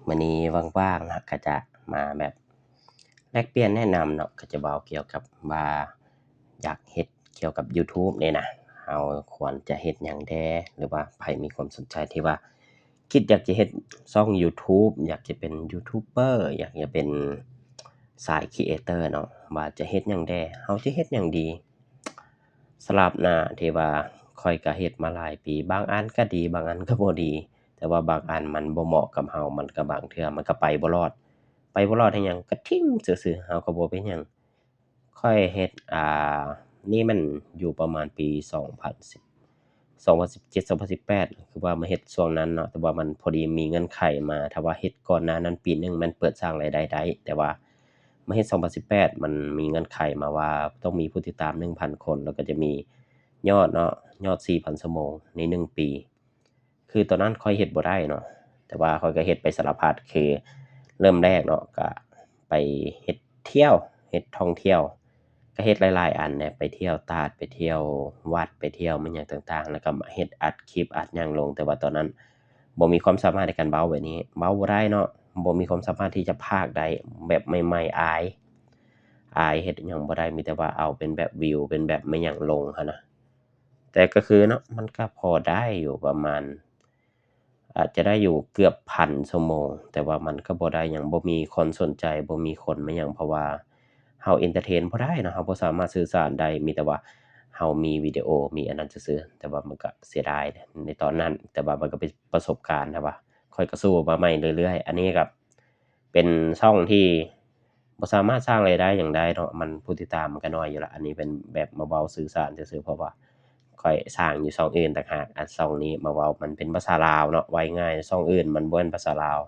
ມື້ນີ້ວ່າງໆເນາະ ກໍຈະມາແບບແລກປ່ຽນແນະນຳເນາະ ກໍຈະເວົ້າກ່ຽວກັບວ່າຢາກເຮັດກ່ຽວກັບ YouTube ນີ້ນະ ເຮົາຄວນຈະເຮັດຫຍັງແດ່ ຫຼືວ່າໃຜມີຄວາມສົນໃຈທີ່ວ່າຄິດຢາກຈະເຮັດຊ່ອງ YouTube ຢາກຈະເປັນຢູທູບເບີ ຢາກຈະເປັນສາຍຄຣີເອເຕີເນາະ ວ່າຈະເຮັດຫຍັງແດ່ ເຮົາຈະເຮັດຫຍັງດີ? ສຳລັບໜ້າທີ່ວ່າຂ້ອຍກໍເຮັດມາຫຼາຍປີ ບາງອັນກໍດີ ບາງອັນກໍບໍ່ດີ ແຕ່ວ່າບາງອັນມັນບໍ່ເໝາະກັບເຮົາ ມັນກໍບາງເທື່ອມັນກໍໄປບໍ່ລອດ ໄປບໍ່ລອດເຮັດຫຍັງ ກໍຖິ້ມຊື່ໆ ເຮົາກໍບໍ່ເປັນຫຍັງ. ຂ້ອຍເຮັດ ອ່າ ນີ້ມັນຢູ່ປະມານປີສອງພັນສິບ ສອງພັນສິບເຈັດ ສອງພັນສິບແປດ ຄືວ່າມາເຮັດຊ່ວງນັ້ນເນາະ ແຕ່ວ່າມັນພໍດີມີເງື່ອນໄຂມາ ຖ້າວ່າເຮັດກ່ອນໜ້ານັ້ນປີໜຶ່ງ ມັນເປີດສ້າງລາຍໄດ້ໄດ້ ແຕ່ວ່າມາເຮັດສອງພັນສິບແປດ ມັນມີເງື່ອນໄຂມາວ່າຕ້ອງມີຜູ້ຕິດຕາມໜຶ່ງພັນຄົນ ແລ້ວກໍຈະມີຍອດເນາະ ຍອດສີ່ພັນຊົ່ວໂມງໃນໜຶ່ງປີ ຄືຕອນນັ້ນຂ້ອຍເຮັດບໍ່ໄດ້ເນາະ ແຕ່ວ່າຂ້ອຍກໍເຮັດໄປສາລະພັດ ຄືເລີ່ມແລກເນາະ ກໍໄປເຮັດທ່ຽວ ເຮັດທ່ອງທ່ຽວ ກໍເຮັດຫຼາຍໆອັນແຫຼະ ໄປທ່ຽວຕາດ ໄປທ່ຽວວັດ ໄປທ່ຽວແມ່ນຫຍັງຕ່າງໆ ແລ້ວກໍມາເຮັດອັດຄລິບອັດຫຍັງລົງ ແຕ່ວ່າຕອນນັ້ນບໍ່ມີຄວາມສາມາດໃນການເວົ້າແບບນີ້ ເວົ້າບໍ່ໄດ້ເນາະ ບໍ່ມີຄວາມສາມາດທີ່ຈະພາກໄດ້ ແບບໃໝ່ໆ ອາຍ ອາຍ ເຮັດຫຍັງບໍ່ໄດ້ ມີແຕ່ວ່າເອົາເປັນແບບວິວ ເປັນແບບແມ່ນຫຍັງລົງຫັ້ນນະ ແຕ່ກໍຄືເນາະ ມັນກໍພໍໄດ້ຢູ່ປະມານ ອາດຈະໄດ້ຢູ່ເກືອບພັນຊົ່ວໂມງ ແຕ່ວ່າມັນກໍບໍ່ໄດ້ຫຍັງ ບໍ່ມີຄົນສົນໃຈ ບໍ່ມີຄົນມາຫຍັງ ເພາະວ່າເຮົາເອັນເຕີເທນບໍ່ໄດ້ເນາະ ເຮົາບໍ່ສາມາດສື່ສານໄດ້ ມີແຕ່ວ່າເຮົາມີວິດີໂອ ມີອັນນັ້ນຊື່ໆ ແຕ່ວ່າມັນກໍເສຍດາຍໃນຕອນນັ້ນ ແຕ່ວ່າມັນກໍເປັນປະສົບການ ແຕ່ວ່າຂ້ອຍກໍສູ້ມາໃໝ່ເລື້ອຍໆ ອັນນີ້ກໍ ເປັນຊ່ອງທີ່ບໍ່ສາມາດສ້າງລາຍໄດ້ຫຍັງໄດ້ເນາະ ມັນຜູ້ຕິດຕາມມັນກໍໜ້ອຍຢູ່ລະ ອັນນີ້ເປັນແບບມາເວົ້າສື່ສານຊື່ໆ ເພາະວ່າຂ້ອຍສ້າງຢູ່ຊ່ອງອື່ນຕ່າງຫາກ ອັນຊ່ອງນີ້ມາເວົ້າມັນເປັນພາສາລາວເນາະ ເວົ້າງ່າຍໆ ຊ່ອງອື່ນມັນບໍ່ແມ່ນພາສາລາວ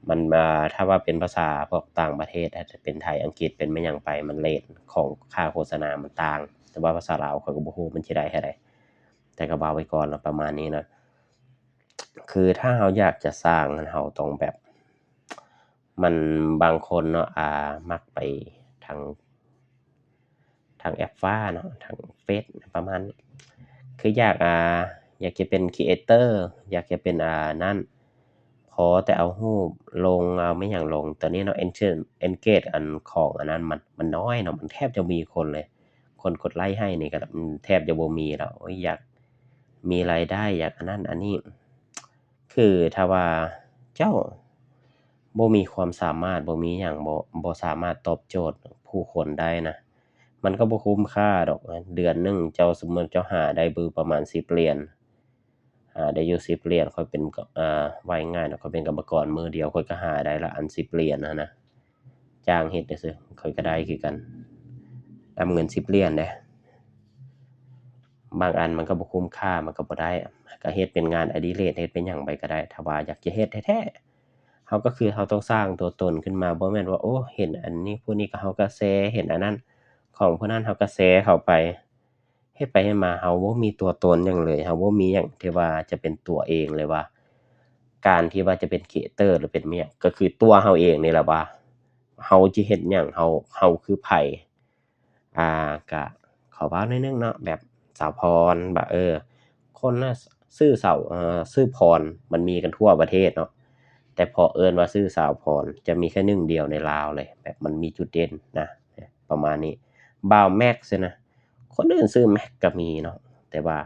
ມັນ ອ່າ ຖ້າວ່າເປັນພາສາພວກຕ່າງປະເທດ ອາດຈະເປັນໄທ ອັງກິດ ເປັນແມ່ນຫຍັງໄປ ມັນເຣດຂອງຄ່າໂຄສະນາມັນຕ່າງ ແຕ່ວ່າພາສາລາວຂ້ອຍກໍບໍ່ຮູ້ມັນຊິໄດ້ເທົ່າໃດ ແຕ່ກໍເວົ້າໄວ້ກ່ອນເນາະ ປະມານນີ້ເນາະ ຄືຖ້າເຮົາຢາກຈະສ້າງ ເຮົາຕ້ອງແບບ ມັນ ບາງຄົນເນາະ ອ່າ ມັກໄປທາງ ທາງແອັບຟ້າເນາະ ທາງເຟສປະມານນີ້ ຄືຢາກ ອ່າ ຢາກຈະເປັນຄຣີເອເຕີ ຢາກຈະເປັນ ອ່າ ນັ້ນ ພໍແຕ່ເອົາຮູບລົງ ເອົາແມ່ນຫຍັງລົງ ຕອນນີ້ເນາະ ເອັນເກດ ອັນຂອງອັນນັ້ນມັນ ມັນນ້ອຍເນາະ ມັນແທບຈະບໍ່ມີຄົນເລີຍ ຄົນກົດໄລໃຫ້ນີ້ກໍ ອາ ແທບຈະບໍ່ມີແລ້ວ ໂອ້ຍ ຢາກມີລາຍໄດ້ ຢາກອັນນັ້ນອັນນີ້ ຄືຖ້າວ່າເຈົ້າບໍ່ມີຄວາມສາມາດ ບໍ່ມີຫຍັງ ບໍ່ ບໍ່ສາມາດຕອບໂຈດຜູ້ຄົນໄດ້ນະ ມັນກໍບໍ່ຄຸ້ມຄ່າດອກ ເດືອນໜຶ່ງເຈົ້າ ສົມມຸດເຈົ້າຫາໄດ້ບຶປະມານສິບຫຼຽນ ຫາໄດ້ຢູ່ສິບຫຼຽນ ຂ້ອຍເປັນ ເອີ ເວົ້າງ່າຍໆເນາະ ຂ້ອຍເປັນກຳມະກອນມື້ດຽວ ຂ້ອຍກໍຫາໄດ້ລະ ອັນສິບຫຼຽນຫັ້ນນະ ຈ້າງເຮັດຊື່ໆ ຂ້ອຍກໍໄດ້ຄືກັນ ນຳເງິນສິບຫຼຽນເດ້ ບາງອັນມັນກໍບໍ່ຄຸ້ມຄ່າ ມັນກໍບໍ່ໄດ້ ກໍເຮັດເປັນງານອະດິເລກ ເຮັດເປັນຫຍັງໄປກໍໄດ້ ຖ້າວ່າຢາກຈະເຮັດແທ້ໆ ເຮົາກໍຄືເຮົາຕ້ອງສ້າງຕົວຕົນຂຶ້ນມາ ບໍ່ແມ່ນວ່າ ໂອ້ ເຫັນອັນນີ້ຜູ້ນີ້ກໍເຮົາກໍແຊ ເຫັນອັນນັ້ນຂອງຜູ້ນັ້ນເຮົາກໍແຊເຂົ້າໄປ ເຮັດໄປເຮັດມາເຮົາບໍ່ມີຕົວຕົນຫຍັງເລີຍ ເຮົາບໍ່ມີຫຍັງທີ່ວ່າຈະເປັນຕົວເອງເລີຍວ່າ ການທີ່ວ່າຈະເປັນຄຣີເອເຕີ ຫຼືເປັນແມ່ນຫຍັງ ກໍຄືຕົວເຮົາເອງນີ້ແຫຼະວ່າ ເຮົາຈະເຮັດຫຍັງ ເຮົາ ເຮົາຄືໃຜ ອ່າ ກະຂໍເວົ້າໜ້ອຍໜຶ່ງເນາະ ແບບສາວພອນ ວ່າ ເອີ ຄົນນະ ຊື່ສາວ ເອີ ຊື່ພອນ ມັນມີກັນທົ່ວປະເທດເນາະ ແຕ່ພໍເອີ້ນວ່າຊື່ສາວພອນ ຈະມີແຄ່ໜຶ່ງດຽວໃນລາວເລີຍ ແບບມັນມີຈຸດເດັ່ນນະ ປະມານນີ້ ບ່າວແມັກຊີ້ນະ ຄົນອື່ນຊື່ແມັກກໍມີເນາະ ແຕ່ວ່າ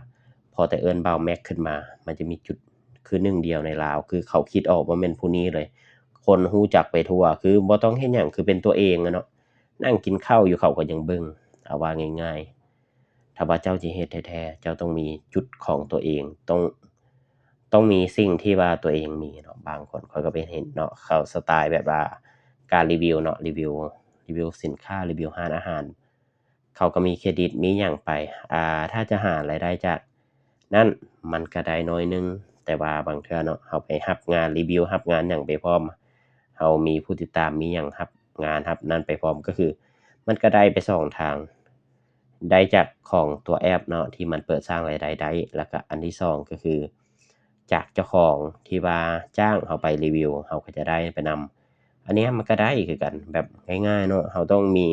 ພໍແຕ່ເອີ້ນບ່າວແມັກຂຶ້ນມາ ມັນຈະມີຈຸດ ຄືໜຶ່ງດຽວໃນລາວ ຄືເຂົາຄິດອອກວ່າແມ່ນຜູ້ນີ້ເລີຍ ຄົນຮູ້ຈັກໄປທົ່ວ ຄືບໍ່ຕ້ອງເຮັດຫຍັງ ຄືເປັນຕົວເອງຫັ້ນເນາະ ນັ່ງກິນເຂົ້າຢູ່ເຂົາກໍຍັງເບິ່ງ ເອົາວ່າງ່າຍໆ ຖ້າວ່າເຈົ້າຈະເຮັດແທ້ໆ ເຈົ້າຕ້ອງມີຈຸດຂອງຕົວເອງ ຕ້ອງ ຕ້ອງມີສິ່ງທີ່ວ່າຕົວເອງມີເນາະ ບາງຄົນ ຂ້ອຍກໍໄປເຫັນເນາະ ເຂົາສະໄຕລ໌ແບບວ່າການຣີວິວເນາະ ຣີວິວ ຣີວິວສິນຄ້າ ຣີວິວຮ້ານອາຫານ ເຂົາກໍມີເຄຣດິດມີຫຍັງໄປ ອ່າ ຖ້າຈະຫາລາຍໄດ້ຈາກນັ້ນ ມັນກໍໄດ້ໜ້ອຍໜຶ່ງ ແຕ່ວ່າບາງເທື່ອເນາະ ເຮົາໄປຮັບງານຣີວິວ ຮັບງານຫຍັງໄປພ້ອມ ເຮົາມີຜູ້ຕິດຕາມ ມີຫຍັງ ຮັບງານຮັບນັ້ນໄປພ້ອມ ກໍຄືມັນກໍໄດ້ໄປສອງທາງ ໄດ້ຈາກຂອງຕົວແອັບເນາະ ທີ່ມັນເປີດສ້າງລາຍໄດ້ໄດ້ ແລ້ວກໍອັນທີສອງກໍຄືຈາກເຈົ້າຂອງທີ່ວ່າຈ້າງເຮົາໄປຣີວິວ ເຮົາກໍຈະໄດ້ໄປນຳ ອັນນີ້ມັນກໍໄດ້ຄືກັນ ແບບງ່າຍໆເນາະ ເຮົາຕ້ອງມີ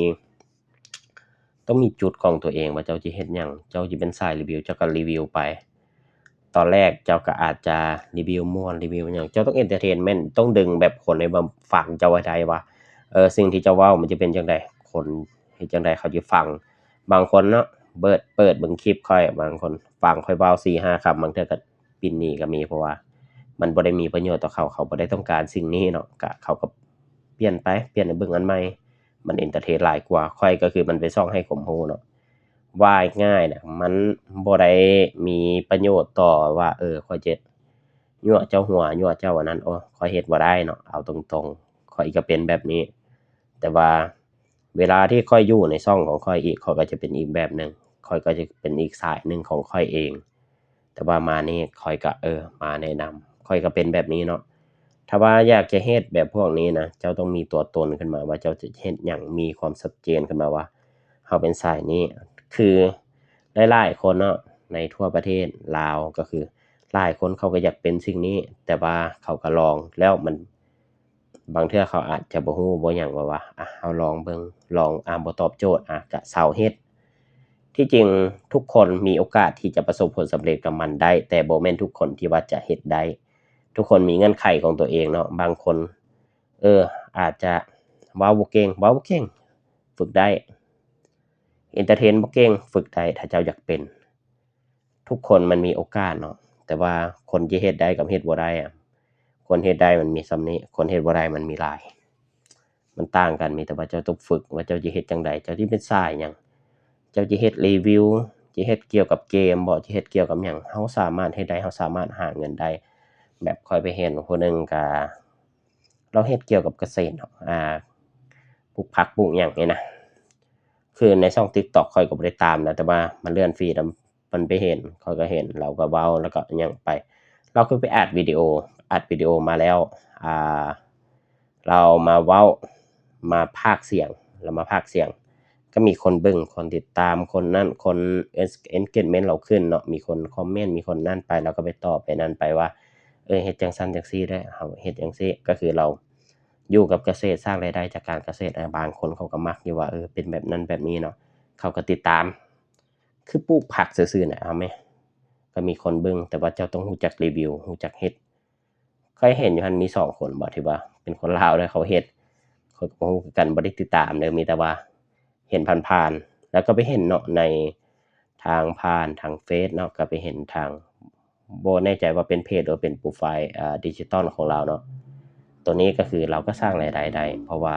ຕ້ອງມີຈຸດຂອງຕົວເອງວ່າເຈົ້າຈະເຮັດຫຍັງ ເຈົ້າຈະເປັນສາຍຣີວິວ ເຈົ້າກໍຣີວິວໄປ ຕອນແລກເຈົ້າກໍອາດຈະຣີວິວມ່ວນ ຣີວິວຫຍັງ ເຈົ້າຕ້ອງເອັນເຕີເທນເມັນ ຕ້ອງດຶງແບບຄົນໃຫ້ມາຟັງເຈົ້າໃຫ້ໄດ້ວ່າ ເອີ ສິ່ງທີ່ເຈົ້າເວົ້າມັນຈະເປັນຈັ່ງໃດ ຄົນເຮັດຈັ່ງໃດເຂົາຈະຟັງ. ບາງຄົນເນາະ ເປີດ ເປີດເບິ່ງຄລິບຂ້ອຍ ບາງຄົນຟັງຂ້ອຍເວົ້າສີ່ຫ້າຄຳ ບາງເທື່ອກໍປິ່ນໜີກໍມີ ເພາະວ່າມັນບໍ່ໄດ້ມີປະໂຫຍດຕໍ່ເຂົາ ເຂົາບໍ່ໄດ້ຕ້ອງການສິ່ງນີ້ເນາະ ກະເຂົາກໍປ່ຽນໄປ ປ່ຽນໄປເບິ່ງອັນໃໝ່ ມັນເອັນເຕີເທນຫຼາຍກວ່າ. ຂ້ອຍກໍຄືມັນເປັນຊ່ອງໃຫ້ຄວາມຮູ້ເນາະ ວ່າງ່າຍນະ ມັນບໍ່ໄດ້ມີປະໂຫຍດຕໍ່ວ່າ ເອີ ຂ້ອຍຈະຍົວະເຈົ້າຫົວ ຍົວະເຈົ້າອັນນັ້ນ ໂອ້ ຂ້ອຍເຮັດບໍ່ໄດ້ເນາະ ເອົາຕົງໆ ຂ້ອຍກໍເປັນແບບນີ້. ແຕ່ວ່າເວລາທີ່ຂ້ອຍຢູ່ໃນຊ່ອງຂອງຂ້ອຍອີກ ຂ້ອຍກໍຈະເປັນອີກແບບໜຶ່ງ ຂ້ອຍກໍຈະເປັນອີກສາຍໜຶ່ງຂອງຂ້ອຍເອງ. ແຕ່ວ່າມານີ້ຂ້ອຍກະ ເອີ ມາແນະນຳ ຂ້ອຍກະເປັນແບບນີ້ເນາະ. ຖ້າວ່າຢາກຈະເຮັດແບບພວກນີ້ນະ ເຈົ້າຕ້ອງມີຕົວຕົນຂຶ້ນມາວ່າເຈົ້າຈະເຮັດຫຍັງ ມີຄວາມຊັດເຈນຂຶ້ນມາວ່າເຮົາເປັນສາຍນີ້. ຄືຫຼາຍໆຄົນເນາະ ໃນທົ່ວປະເທດລາວ ກໍຄືຫຼາຍຄົນເຂົາກໍຢາກເປັນສິ່ງນີ້ ແຕ່ວ່າເຂົາກໍລອງແລ້ວມັນ ບາງເທື່ອເຂົາອາດຈະບໍ່ຮູ້ບໍ່ຫຍັງ ແບບວ່າ ອະ ເຮົາລອງເບິ່ງ ລອງ ອາ ບໍ່ຕອບໂຈດ ອາ ກະເຊົາເຮັດ. ທີ່ຈິງທຸກຄົນມີໂອກາດທີ່ຈະປະສົບຜົນສຳເລັດກັບມັນໄດ້ ແຕ່ບໍ່ແມ່ນທຸກຄົນທີ່ວ່າຈະເຮັດໄດ້. ທຸກຄົນມີເງື່ອນໄຂຂອງຕົວເອງເນາະ. ບາງຄົນ ເອີ ອາດຈະເວົ້າບໍ່ເກັ່ງ ເວົ້າບໍ່ເກັ່ງ ຝຶກໄດ້. ເອັນເຕີເທນບໍ່ເກັ່ງ ຝຶກໄດ້ ຖ້າເຈົ້າຢາກເປັນ. ທຸກຄົນມັນມີໂອກາດເນາະ ແຕ່ວ່າຄົນທີ່ເຮັດໄດ້ກັບເຮັດບໍ່ໄດ້ອະ ຄົນເຮັດໄດ້ມັນມີສ່ຳນີ້ ຄົນເຮັດບໍ່ໄດ້ມັນມີຫຼາຍ ມັນຕ່າງກັນ. ມີແຕ່ວ່າເຈົ້າຕ້ອງຝຶກວ່າເຈົ້າຈະເຮັດຈັ່ງໃດ ເຈົ້າຈະເປັນສາຍຫຍັງ ເຈົ້າຈະເຮັດຣີວິວ ຈະເຮັດກ່ຽວກັບເກມບໍ ຈະເຮັດກ່ຽວກັບຫຍັງ ເຮົາສາມາດເຮັດໄດ້ ເຮົາສາມາດຫາເງິນໄດ້. ແບບຂ້ອຍໄປເຫັນຜູ້ໜຶ່ງກະ ລາວເຮັດກ່ຽວກັບກະເສດເນາະ ອາ ປູກຜັກປູກຫຍັງນີ້ນະ. ຄືໃນຊ່ອງຕິກຕັອກຂ້ອຍກໍບໍ່ໄດ້ຕາມນະ ແຕ່ວ່າມັນເລື່ອນຟີດ ມັນໄປເຫັນ ຂ້ອຍກໍເຫັນ ລາວກໍເວົ້າ ແລ້ວກໍຫຍັງໄປ ລາວຄືໄປອັດວິດີໂອ ອັດວິດີໂອມາແລ້ວ ອາ ລາວມາເວົ້າ ມາພາກສຽງ ລາວມາພາກສຽງ ກໍມີຄົນເບິ່ງ ຄົນຕິດຕາມ ຄົນນັ້ນ ຄົນ engagement ລາວຂຶ້ນເນາະ ມີຄົນຄອມເມັນ ມີຄົນນັ້ນໄປ ລາວກໍໄປຕອບໄປນັ້ນໄປວ່າ ເອີ ເຮັດຈັ່ງຊັ້ນຈັ່ງຊີ້ເດີ້ ເຮົາເຮັດຈັ່ງຊີ້. ກໍຄືລາວຢູ່ກັບກະເສດ ສ້າງລາຍໄດ້ຈາກການກະເສດ ອາ ບາງຄົນເຂົາກໍມັກຢູ່ວ່າ ເອີ ເປັນແບບນັ້ນແບບນີ້ເນາະ ເຂົາກໍຕິດຕາມ. ຄືປູກຜັກຊື່ໆນະ ເອົາແມ ກໍມີຄົນເບິ່ງ ແຕ່ວ່າເຈົ້າຕ້ອງຮູ້ຈັກຣີວິວ ຮູ້ຈັກເຮັດ. ຂ້ອຍເຫັນຢູ່ຫັ້ນມີສອງຄົນບໍ ທີ່ວ່າເປັນຄົນລາວເດີ ເຂົາເຮັດ ຂ້ອຍກໍບໍ່ຮູ້ຄືກັນ ບໍ່ໄດ້ຕິດຕາມເດີ ມີແຕ່ວ່າເຫັນຜ່ານໆ ແລ້ວກໍໄປເຫັນເນາະ ໃນທາງຜ່ານທາງເຟສເນາະ ກໍໄປເຫັນທາງ ບໍ່ແນ່ໃຈວ່າເປັນເພຈ ຫຼືເປັນໂປຣໄຟລ໌ ອາ ດິຈິຕອນຂອງລາວເນາະ. ໂຕນີ້ກໍຄືລາວກໍສ້າງລາຍໄດ້ໄດ້ ເພາະວ່າ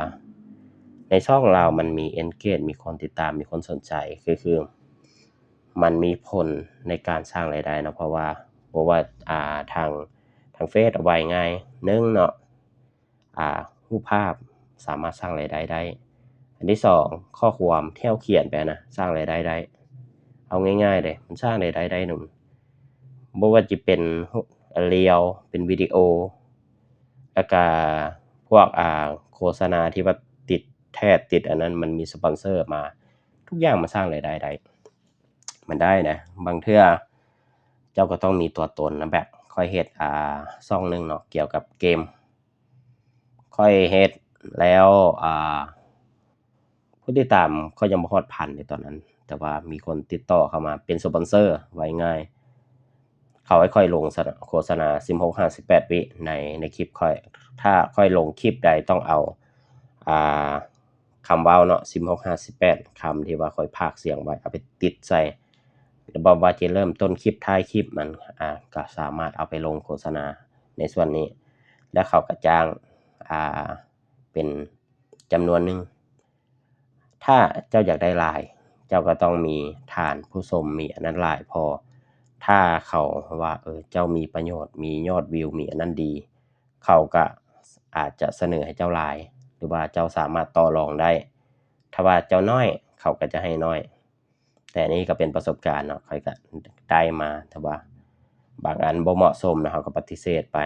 ໃນຊ່ອງລາວມັນມີ engage ມີຄົນຕິດຕາມ ມີຄົນສົນໃຈ ຄື ຄືມັນມີຜົນໃນການສ້າງລາຍໄດ້ເນາະ ເພາະວ່າ ບໍ່ວ່າ ອາ ທາງ ທາງເຟສ ເອົາໄວ້ງ່າຍໜຶ່ງເນາະ ອາ ຮູບພາບສາມາດສ້າງລາຍໄດ້ໄດ້. ອັນທີສອງ ຂໍ້ຄວາມທີ່ເຮົາຂຽນໄປນະ ສ້າງລາຍໄດ້ໄດ້. ເອົາງ່າຍໆເດ້ ມັນສ້າງລາຍໄດ້ໄດ້ໜຶ່ງ ບໍ່ວ່າຈະເປັນ ລຽວ ເປັນວິດີໂອ ແລ້ວກະພວກ ອາ ໂຄສະນາທີ່ວ່າຕິດແທດ ຕິດອັນນັ້ນ ມັນມີສະປອນເຊີມາ ທຸກຢ່າງມັນສ້າງລາຍໄດ້ໄດ້ ມັນໄດ້ນະ. ບາງເທື່ອເຈົ້າກໍຕ້ອງມີຕົວຕົນນະ ແບບຂ້ອຍເຮັດ ອາ ຊ່ອງໜຶ່ງເນາະ ກ່ຽວກັບເກມ ຂ້ອຍເຮັດແລ້ວ ອາ ຜູ້ຕິດຕາມຂ້ອຍຍັງບໍ່ຮອດພັນເດ້ຕອນນັ້ນ ແຕ່ວ່າມີຄົນຕິດຕໍ່ເຂົ້າມາເປັນສະປອນເຊີ ເວົ້າງ່າຍໆ ເຂົາໃຫ້ຂ້ອຍລົງສະ ໂຄສະນາສິບຫົກຫາສິບແປດວິໃນ ໃນຄລິບຂ້ອຍ. ຖ້າຂ້ອຍລົງຄລິບໃດຕ້ອງເອົາ ອາ ຄຳເວົ້າເນາະ ສິບຫົກຫາສິບແປດຄຳທີ່ວ່າຂ້ອຍພາກສຽງໄວ້ ເອົາໄປຕິດໃສ່ ແລ້ວບອກວ່າຈະເລີ່ມຕົ້ນຄລິບ ທ້າຍຄລິບ ມັນ ອາ ກໍສາມາດເອົາໄປລົງໂຄສະນາໃນສ່ວນນີ້ ແລ້ວເຂົາກໍຈ້າງ ອາ ເປັນຈຳນວນໜຶ່ງ. ຖ້າເຈົ້າຢາກໄດ້ຫຼາຍ ເຈົ້າກໍຕ້ອງມີຖານຜູ້ຊົມ ມີອັນນັ້ນຫຼາຍພໍ. ຖ້າເຂົາວ່າ ເອີ ເຈົ້າມີປະໂຫຍດ ມີຍອດວິວ ມີອັນນັ້ນດີ ເຂົາກໍອາດຈະສະເໜີໃຫ້ເຈົ້າຫຼາຍ ຫຼືວ່າເຈົ້າສາມາດຕໍ່ລອງໄດ້. ຖ້າວ່າເຈົ້ານ້ອຍ ເຂົາກໍຈະໃຫ້ນ້ອຍ. ແຕ່ນີ້ກໍເປັນປະສົບການເນາະ ຂ້ອຍກໍໄດ້ມາ ແຕ່ວ່າບາງອັນບໍ່ເໝາະສົມນະ ເຮົາກໍປະຕິເສດໄປ.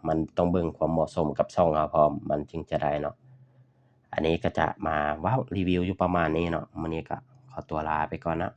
ມັນຕ້ອງເບິ່ງຄວາມເໝາະສົມກັບຊ່ອງເຮົາພ້ອມ ມັນຈຶ່ງຈະໄດ້ເນາະ. ອັນນີ້ກໍຈະມາເວົ້າຣີວິວຢູ່ປະມານນີ້ເນາະ. ມື້ນີ້ກໍຂໍຕົວລາໄປກ່ອນເນາະ.